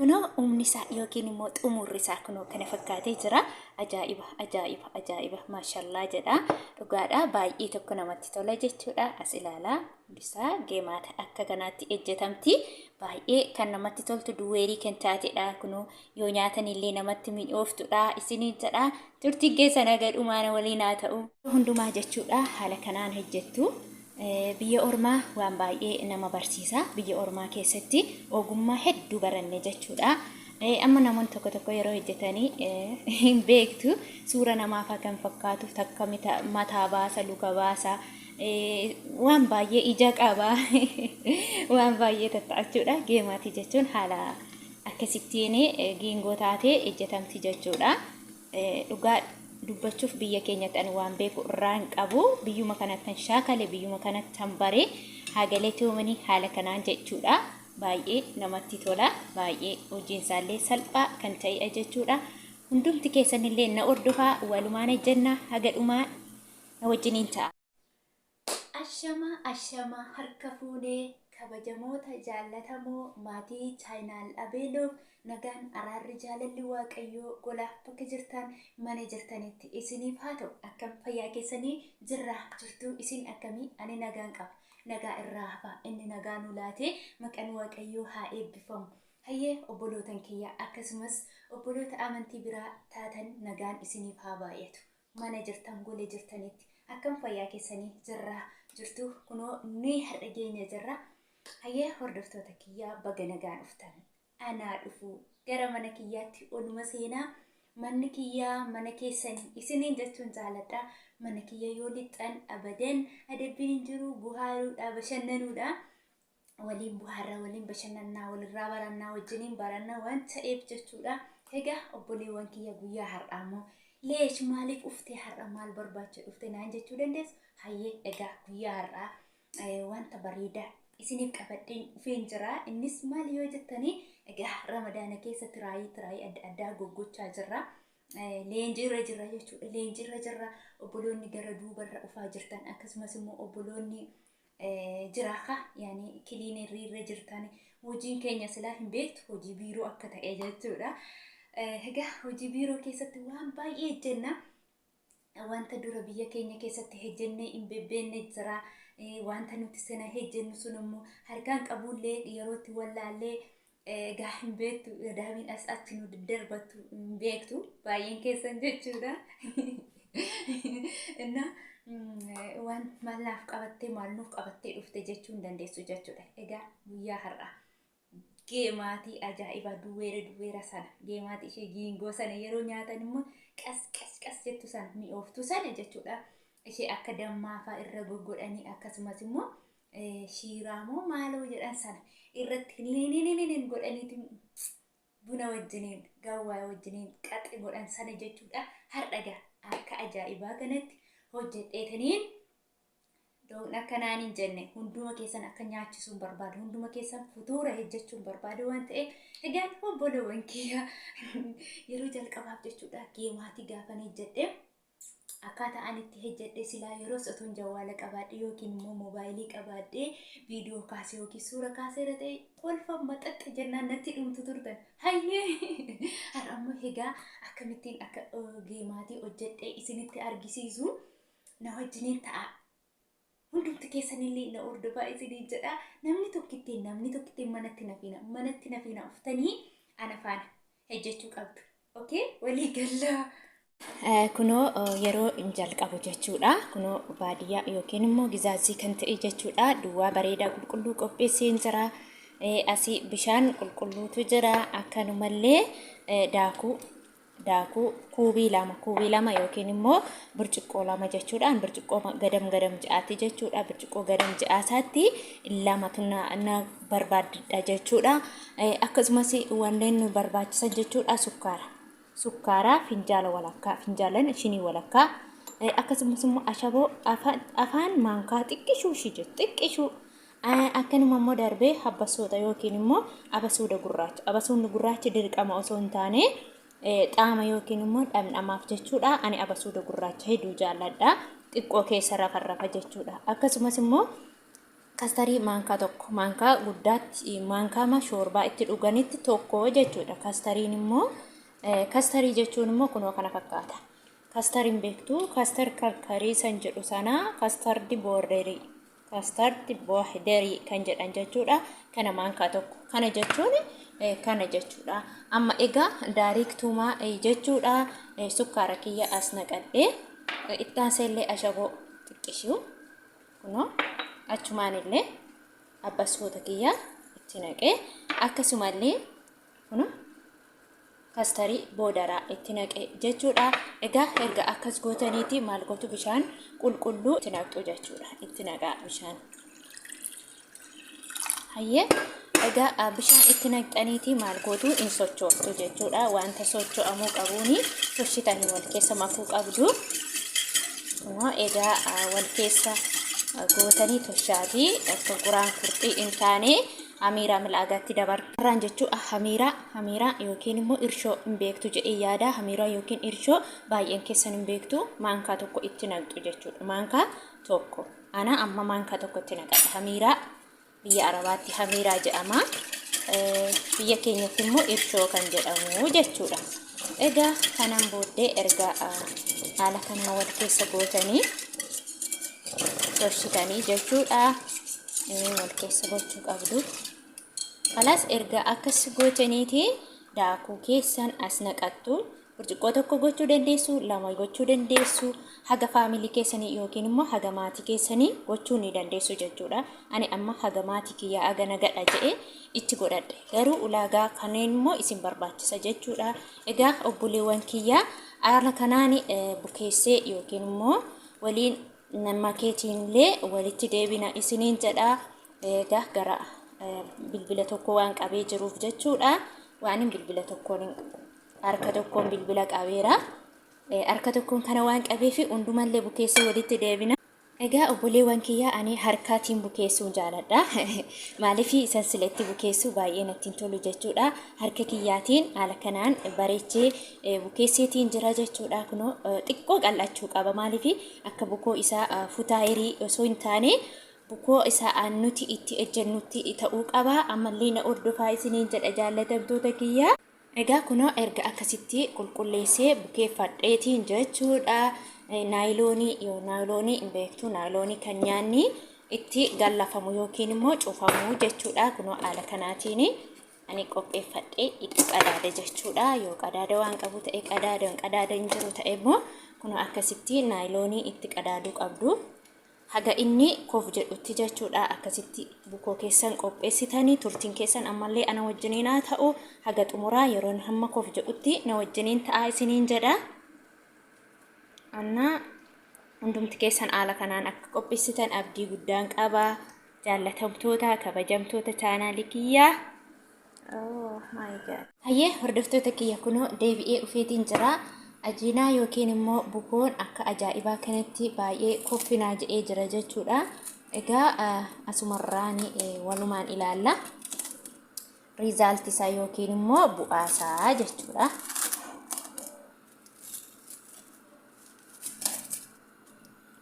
Kunoo humni isaa yookiin immoo xumurri isaa kunoo kana fakkaatee jira. Ajaa'iba ajaa'iba ajaa'iba maashallaa jedha. Dhugaadha baay'ee tokko namatti tola jechuudha. As ilaalaa hundisaa geemaata akka kanaatti ejjetamti. Baay'ee kan namatti toltu duweerii kan taatedha. Kunoo yoo nyaatan illee namatti mi'ooftudha isiniin jedha. Turtiin keessan haga dhumaana waliin haa ta'u. Hundumaa jechuudha haala kanaan hojjettu. Biyya ormaa waan baay'ee nama barsiisa. Biyya ormaa keessatti ogummaa hedduu baranne jechuudha. Amma namoonni tokko tokko yeroo hojjetanii hin beektu suura namaafaa kan fakkaatu takka mataa baasa, luka baasa, waan baay'ee ija qaba, waan baay'ee tatta'achuudha. Geemaatii jechuun haala akkasittiin geengoo taatee hojjetamti jechuudha. Dhugaa dubbachuuf biyya keenyatti ani waan beeku irraa hin qabu. Biyyuma kanatti shaakale, biyyuma kanatti bare haagalee tuumanii haala kanaan jechuudha. Baay'ee namatti tola. Baay'ee hojiin isaallee salphaa kan ta'edha jechuudha. Hundumti keessanillee na hordofaa walumaan ejjennaa haga dhumaa na wajjiniin ta'a. Ashama ashama harka fuunee kabajamoota jaallatamoo maatii chaayinaal Abeeloof nagaan araarri jaalalli waaqayyoo golaaf bakka jirtan mana jirtanitti isiniif haa ta'u. Akkam fayyaa keessanii jirra jirtuu isin akkamii? Ani nagaan qaba. Nagaa irraa hafaa inni nagaa nu laatee maqaan waaqayyoo haa eebbifamu. Hayyee obbolootan kiyya akkasumas obboloota amantii biraa taatan nagaan isiniif haa baay'atu. Mana jirtan gola jirtanitti akkam fayyaa keessanii jirra jirtu kunoo nuyi har'a geenya jirra. Hayyee hordoftoota kiyyaa baga nagaan dhuftan. Anaa dhufu gara mana kiyyaatti oluma seenaa manni kiyyaa mana keessanii isiniin jechuun jaaladha. Mana kiyya yoo lixxan abadan adabbiin hin jiru buhaaruudha bashannanuudha. Waliin buhaarra waliin bashannannaa walirraa barannaa wajjiniin barannaa waan ta'eef jechuudha. Egaa obboleewwan kiyya guyyaa har'aa immoo leesh maaliif uftee har'a maal barbaacha dhufte naan jechuu dandeessu. Hayyee egaa guyyaa har'aa wanta bareedaa isiniif qabadheen dhufeen jira. Innis maal yoo jettanii egaa ramadaana keessa tiraayii tiraayii adda addaa goggochaa jirra. Leenjiirra jirra jechuudha. Leenjiirra jirra obboloonni gara duubarra dhufaa jirtan akkasumas immoo obboloonni jiraaka yaani kiliinerii irra jirtan hojiin keenya silaa hin beektu hojii biiroo akka ta'e jechuudha. Egaa hojii biiroo keessatti waan baay'ee hojjenna. Wanta dura biyya keenya keessatti hojjennee hin bebbeenne jira. Wanta nuti sana hojjennu sun immoo harkaan qabullee yerootti wallaallee egaa hin beektu daamiin as achi nu daddarbattu hin beektu baay'een keessan jechuudha. Innaa waan maal naaf qabattee maal nuuf qabattee dhufte jechuu hin dandeessu jechuudha. Egaa guyyaa har'aa geemaatii ajaa'ibaa duweera duweera sana geemaatii ishee giingoo sana yeroo nyaatan immoo qas qas qas jettu sana mi'ooftu sana jechuudha. Ishee akka dammaafaa irra goggodhanii akkasumas immoo shiiraa moo maaloo jedhan sana irratti lininininin godhaniiti buna wajjiniin gawwaa wajjiniin qaxi godhan sana jechuudha. Har'a gaa akka ajaa'ibaa kanatti hojjedheetaniin doon akka naan hin jenne hunduma keessan akka nyaachisuun barbaadu hunduma keessan futuura hojjechuun barbaadu waan ta'eef egaan obboleewwan kiyya yeroo jalqabaaf jechuudha geemaatii gaafan hojjedhe akkaataa ani itti hojjedhe silaa yeroos otoon jawwaala qabaadhe yookiin immoo moobaayilii qabaadhe viidiyoo kaasee yookiin suura kaaseera ta'e kolfa maxaxxa jennaan natti dhumtu turtan. Hayyee har'a immoo egaa akkamittiin akka geemaatii hojjedhe isinitti argisiisu na wajjiniin ta'a. Hundumti keessanillee na hordofaa isiniin jedha. Namni tokkittiin namni tokkittiin manatti nafiina manatti nafiina uftanii ana faana hojjechuu qabdu. Okay walii gallaa. Kunoo yeroo jalqabu jechuudha. Kunoo baadiyyaa yookiin immoo gizaazii kan ta'e jechuudha. Duwwaa bareedaa qulqulluu qopheesseen jira. Asii bishaan qulqulluutu jira. Akkanumallee daakuu daakuu kuubii lama kuubii lama yookiin immoo burcuqqoo lama jechuudha. Burcuqqoo gadam gadam ja'aatti jechuudha. Burcuqqoo gadam ja'aasaatti lamatu na barbaaddidha jechuudha. Akkasumas wanneen nu barbaachisan jechuudha sukkaara. Sukkaaraa finjaala walakkaa finjaalan shinii walakkaa akkasumas immoo ashaboo afaan maankaa xiqqishuu ishii jettu xiqqishuu akkanuma immoo darbee habbasoota yookiin immoo abasuuda gurraacha abasuudni gurraachi dirqama osoo hin taane xaama yookiin immoo dhamdhamaaf jechuudha. Ani abasuuda gurraacha hedduu jaalladha xiqqoo keessa rafarrafa jechuudha. Akkasumas immoo Kastarii maankaa tokko, maankaa guddaatti, maankaa shoorbaa itti dhuganitti tokko jechuudha. Kastariin immoo, kastarii jechuun immoo kunoo kana fakkaata. Kastariin beektu, kastar karkarii san jedhu sana, kastardi boorderii, kastardi boorderii kan jedhan jechuudha. Kana maankaa tokko. Kana jechuun kana jechuudha. Amma egaa daariiktumaa jechuudha. Sukkaara kiyya as naqadhee, ittaanseellee ashaboo xiqqishuu, kunoo achumaan illee abbassoota kiyya itti naqee, akkasumallee kunoo kastarii boodaraa itti naqee jechuudha. Egaa erga akkas gootaniiti maal gootu? Bishaan qulqulluu itti naqxu jechuudha. Itti naqaa bishaan. Hayyee, egaa bishaan itti naqxaniiti maal gootu? Hin sochooftu jechuudha. Wanta socho'amuu qabuuni toshitanii wal keessa makuu qabdu. Kunoo egaa wal keessa gootanii toshaatii akka guraan kurxii hin taane hamiiraa milaagaatti dabartu. Irraan jechuun hamiiraa yookiin immoo irshoo hin beektu jedhee yaada. Hamiiraa yookiin irshoo baay'een keessan hin beektu. Maankaa tokko itti naqxu jechuudha. Maankaa tokko. Ana amma maankaa tokko itti naqadha. Hamiiraa biyya Arabaatti hamiiraa jedhama. Biyya keenyatti immoo irshoo kan jedhamu jechuudha. Egaa kanaan booddee erga haala kanaan wal keessa gootanii toshitanii jechuudha. Wal keessa gochuu qabdu. Kalaas, erga akkas gootaniiti daakuu keessan as naqattu. Burcuqqoo tokko gochuu dandeessu, lama gochuu dandeessu, haga faamilii keessanii yookiin immoo haga maatii keessanii gochuu ni dandeessu jechuudha. Ani amma haga maatii kiyyaa haga nagadha jedhee itti godhadhe. Garuu ulaagaa kanneen immoo isin barbaachisa jechuudha. Egaa obboleewwan kiyyaa, haala kanaan bukeessee yookiin immoo waliin nama keetiinillee walitti deebina isiniin jedha. Egaa gara bilbila tokko waan qabee jiruuf jechuudha. Waan bilbila tokkoon, harka tokkoon bilbila qabeera. Harka tokkoon kana waan qabeef hundumallee bukeessee walitti deebina. Egaa obboleewwan kiyyaa, ani harkaatiin bukeessuun jaaladha. Maaliif? Sansiletti bukeessuu baay'ee natti hin tolu jechuudha. Harka kiyyaatiin haala kanaan bareechee bukeesseetiin jira jechuudha. Kunoo xiqqoo qal'achuu qaba. Maaliif? Akka bukoo isaa futaayirii osoo hin taane bukoo isaa nuti itti ejjennutti ta'uu qaba. Ammallee na hordofaa isiniin jedha, jaallatamtoota kiyyaa. Egaa kunoo erga akkasitti qulqulleessee bukeeffadheetiin jechuudha. Naayiloonii yoo naayiloonii hin beektu, naayiloonii kan nyaanni itti gallafamu yookiin immoo cufamu jechuudha. Kunoo haala kanaatiin ani qopheeffadhee itti qadaada jechuudha. Yoo qadaada waan qabu ta'e qadaada, qadaada hin jiru ta'e immoo kunoo akkasitti naayiloonii itti qadaaduu qabdu. Haga inni kof jedhutti jechuudha. Akkasitti bukoo keessan qopheessitanii turtiin keessan ammallee ana wajjiniin haa ta'u. Haga xumuraa yeroon hamma kof jedhutti na wajjiniin ta'aa isiniin jedha. Annaa hundumti keessan haala kanaan akka qopheessitan abdii guddaan qaba. Jaallatamtoota, kabajamtoota chaanaalii kiyyaa. Oh my God. Hayyee hordoftoota kiyya, kunoo deebi'ee dhufeetiin jira. Ajiinaa yookiin immoo bukoon akka ajaa'ibaa kanatti baay'ee koffinaa jedhee jira jechuudha. Egaa asumarraan walumaan ilaalla. Riizaalti isaa yookiin immoo bu'aa isaa jechuudha.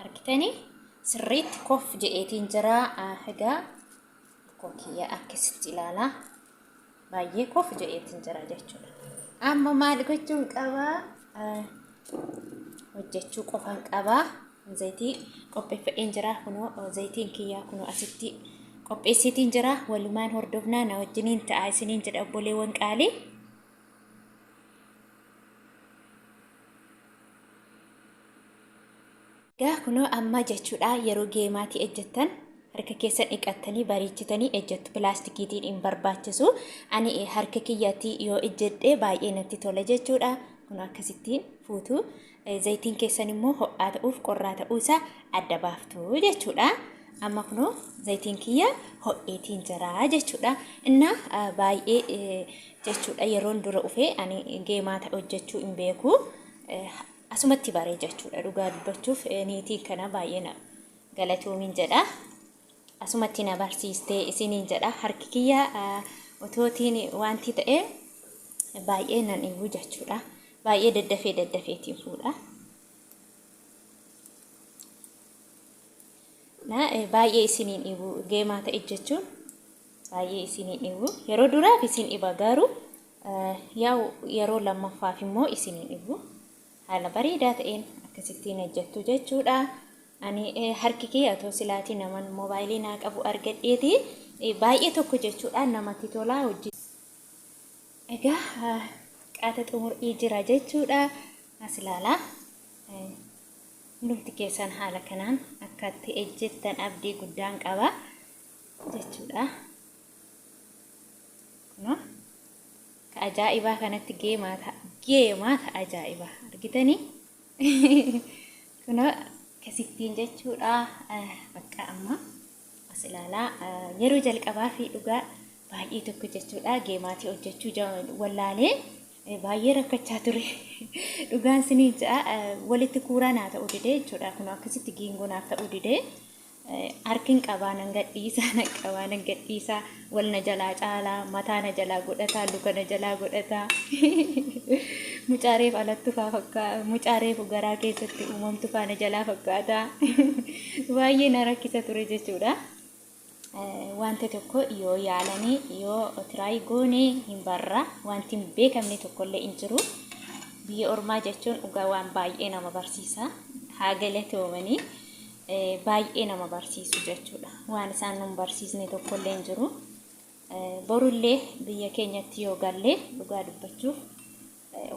Argitanii, sirriitti kof jedheetiin jira. Egaa bukoo kiyya akkasitti ilaalaa. Baay'ee kof jedheetiin jira jechuudha. Amma maal gochuun qabaa? Hojjechuu qofan qabaa. Zayitii qopheeffadheen jira. Kunoo zayitiin kiyyaa kunoo asitti qopheessiitiin jira. Walumaan hordofnaa, na wajjiniin ta'aa isiniin jedha, obboleewwan qaalii. Egaa kunoo amma jechuudha, yeroo geemaatii ejjettan harka keessan dhiqattanii bareechitanii ejjettu, pilaastikiitiin hin barbaachisu. Ani harka kiyyatti yoo ejjedhe baay'ee natti tola jechuudha. Kun akkasittiin fuutu. Zayitiin keessan immoo ho'aa ta'uuf qorraa ta'uu isaa adda baaftu jechuudha. Amma kunoo zayitiin kiyya ho'eetiin jira jechuudha. Innaa baay'ee jechuudha, yeroon dura dhufee ani geemaata hojjechuu hin beeku. Asumatti baree jechuudha, dhugaa dubbachuuf niitiin kana baay'ee na galatoomiin jedha. Asumatti na barsiistee isiniin jedha. Harki kiyya otootiin wanti ta'e baay'ee nan dhibu jechuudha. Baay'ee daddafee daddafeetiin fuudha. Baay'ee isiniin dhibu geemaata ejjechuun baay'ee isiniin dhibu. Yeroo duraaf isin dhiba garuu yaa'u yeroo lammaffaaf immoo isiniin dhibu. Haala bareedaa ta'een akkasittiin hojjettu jechuudha. Ani harki kee atoo silaatii naman moobaayilii naa qabu argadheeti baay'ee tokko jechuudha namatti tolaa hojii. Egaa qaata xumurii jira jechuudha. As ilaalaa. Hundumti keessan haala kanaan akkatti ejjettan abdii guddaan qaba jechuudha. Kunoo ka ajaa'ibaa kanatti geemaa ta'a. Geemaa ta'a ajaa'ibaa argitanii? Kunoo akkasittiin jechuudha. Bakka amma as ilaalaa yeroo jalqabaa fi dhugaa baay'ee tokko jechuudha. Geemaatii hojjechuu wallaalee baay'ee rakkachaa ture. Dhugaan sinii ja'a walitti kuuraa naa ta'uu didee jechuudha. Kunoo akkasitti giingoo naaf ta'uu didee. Harkin qabaa nan gadhiisaa, nan qabaa nan gadhiisaa, wal na jalaa caalaa, mataa na jalaa godhataa, luka na jalaa godhataa. Mucaa reef alattu faa fakkaa, mucaa reefu garaa keessatti uumamtu faa na jalaa fakkaataa. Baay'ee na rakkisa ture jechuudha. Wanta tokko yoo yaalanii yoo tiraay goone hin barra, wanti hin beekamne tokkollee hin jiru. Biyya ormaa jechuun dhugaa waan baay'ee nama barsiisa. Haa galatoomanii. Baay'ee nama barsiisu jechuudha. Waan isaan nun barsiisne tokkollee hin jiru. Borullee biyya keenyatti yoo galle dhugaa dubbachuuf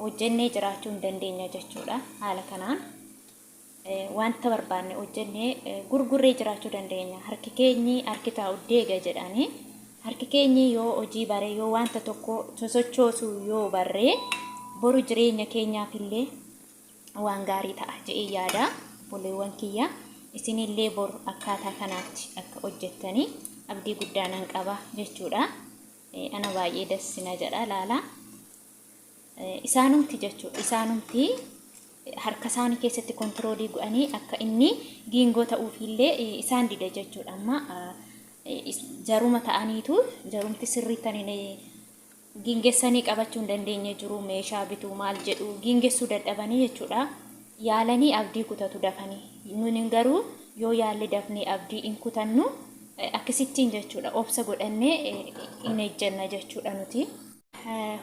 hojjennee jiraachuu hin dandeenya jechuudha. Haala kanaan wanta barbaanne hojjennee gurgurree jiraachuu dandeenya. Harki keenyi harki taa'u deega jedhanii harki keenyi yoo hojii bare yoo wanta tokko sosochoosu yoo barree boru jireenya keenyaaf illee waan gaarii ta'a jedhee yaada. Obboleewwan kiyya isinillee boru akkaataa kanaatti akka hojjettanii abdii guddaa nan qaba jechuudha. Ana baay'ee dassina jedha laala. Isaanumti jechuudha. Isaanumti harka isaanii keessatti kontiroolii godhanii akka inni giingoo ta'uufillee isaan dida jechuudha. Amma jaruma ta'aniitu jarumti sirriitti giingessanii qabachuu hin dandeenye jiru. Meeshaa bituu maal jedhu giingessuu dadhabanii jechuudha. Yaalanii abdii kutatu dafanii. Nuni garuu yoo yaalle dafnee abdii hin kutannu akkasittiin jechuudha. Obsa godhannee hin ejjenna jechuudha nuti.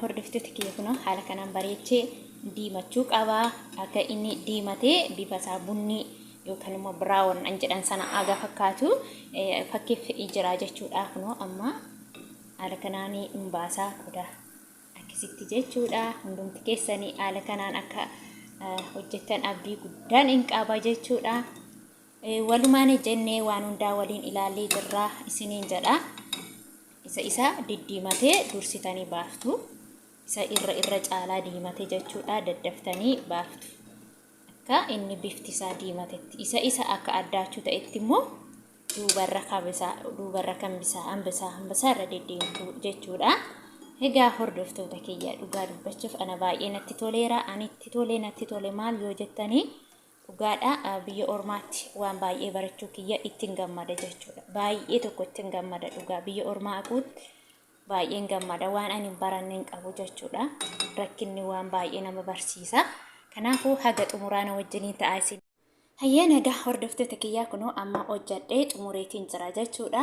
Hordoftoota kiyya kunoo haala kanaan bareechee diimachuu qaba. Akka inni diimatee bifa isaa bunnii yookaan immoo biraawon an jedhan sana aga fakkaatu fakkiif jira jechuudha. Kunoo amma haala kanaan hin baasaa qodaa akkasitti jechuudha. Hundumti keessanii haala kanaan akka hojjettan abdii guddaan hin qaba jechuudha. Walumaan jennee waan hundaa waliin ilaallee jirra isiniin jedha. Isa isa diddiimatee dursitanii baaftu. Isa irra irra caalaa diimate jechuudha. Daddaftanii baaftu. Akka inni bifti isaa diimatetti. Isa isa akka addaachuu ta'etti immoo duubarra kabisaa duubarra kan bisaa hambisaa hambisaa irra deddeemtu jechuudha. Egaa hordoftoota kiyya dhugaa dubbachuuf ana baay'ee natti toleera. Ani itti tolee natti tole maal yoo jettanii dhugaadha biyya ormaatti waan baay'ee barachuu kiyya ittiin gammada jechuudha. Baay'ee tokko ittiin gammada dhugaa biyya ormaa haquutti baay'een gammada waan ani hin baranne hin qabu jechuudha. Rakkinni waan baay'ee nama barsiisa. Kanaafuu haga xumuraa na wajjiniin ta'aa isin. Hayyee nagaa hordoftoota kiyyaa kunoo amma hojjedhee xumureetiin jira jechuudha.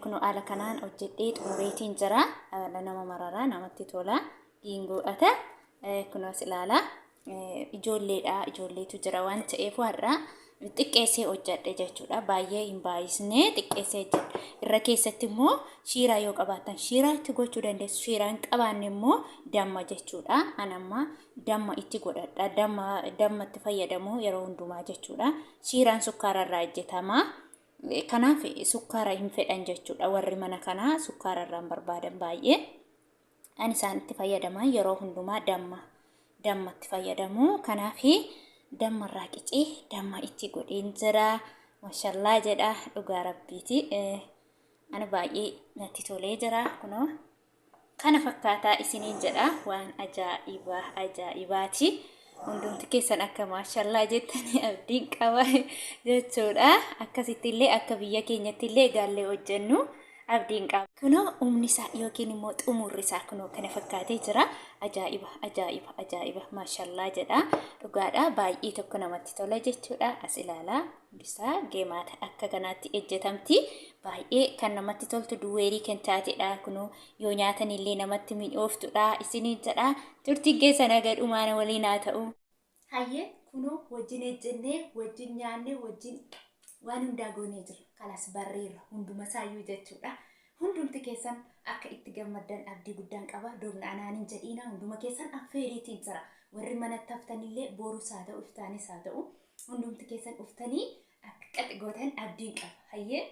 Kunoo haala kanaan hojjedhee xumureetiin jira. Nama mararaa namatti tola. Giingoodhata. Kunoo as ilaalaa. Ijoolleedha ijoolleetu jira waan ta'eef har'a xiqqeessee hojjedhe jechuudha. Baay'ee hin baay'isne xiqqeessee hojjedhe. Irra keessatti immoo shiiraa yoo qabaattan shiiraa itti gochuu dandeessu. Shiiraa hin qabaanne immoo damma jechuudha. Ani amma damma itti godhadha. Damma dammatti fayyadamu yeroo hundumaa jechuudha. Shiiraan sukkaara irraa hojjetama. Kanaaf sukkaara hin fedhan jechuudha. Warri mana kanaa sukkaara irraa hin barbaadan baay'ee. Ani isaan itti fayyadaman yeroo hundumaa damma dammatti fayyadamu. Kanaaf damma irraa qicee damma itti godheen jira. Mashallaa jedha dhugaa rabbiiti. Ani baay'ee natti tolee jira kunoo. Kana fakkaataa isiniin jedha waan ajaa'ibaa ajaa'ibaati. Hundumti keessan akka maashallaa jettanii abdiin qaba jechuudha. Akkasitti illee akka biyya keenyatti illee gaallee hojjennu. Abdiin qaba. Kunoo humni isaa yookiin immoo xumurri isaa kunoo kana fakkaatee jira. Ajaa'iba ajaa'iba ajaa'iba maashallaa jedha. Dhugaadha baay'ee tokko namatti tola jechuudha. As ilaalaa hundisaa geemaata akka kanaatti ejjetamti. Baay'ee kan namatti toltu duweerii kan taatedha. Kunoo yoo nyaatan illee namatti mi'ooftudha isiniin jedha. Turtiin keessan haga dhumaana waliin haa ta'u. Hayyee kunoo wajjin ejjennee wajjin nyaannee wajjin waan hundaa goonee jira. Kalas barreerra hunduma isaayyuu jechuudha. Hundumti keessan akka itti gammaddan abdii guddaan qaba. Doobna anaan hin jedhiina hunduma keessan affeeriitiin jira. Warri manatti haftanillee borus haa ta'u iftaanis haa ta'u hundumti keessan uftanii akka qaxi gootan abdiin qaba. Hayyee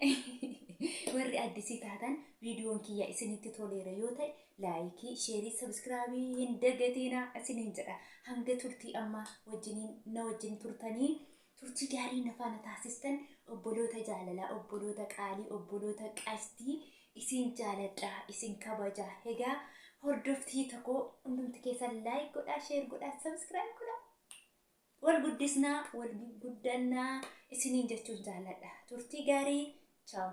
warri addisii taatan viidiyoon kiyya isinitti toleera yoo ta'e laayikii, sheerii, sabskraabii hin dagatiinaa isiniin jedha. Hanga turtii ammaa wajjiniin na wajjin turtanii turtii gaarii na faana taasistan obboloota jaalalaa, obboloota qaalii, obboloota qashtii isin jaaladha, isin kabaja. Egaa hordoftii tokko hundumti keessan laayik godhaa, sheer godhaa, sabskraayib godhaa. Wal guddisnaa, wal guddannaa isiniin jechuun jaaladha. Turtii gaarii, chaaw.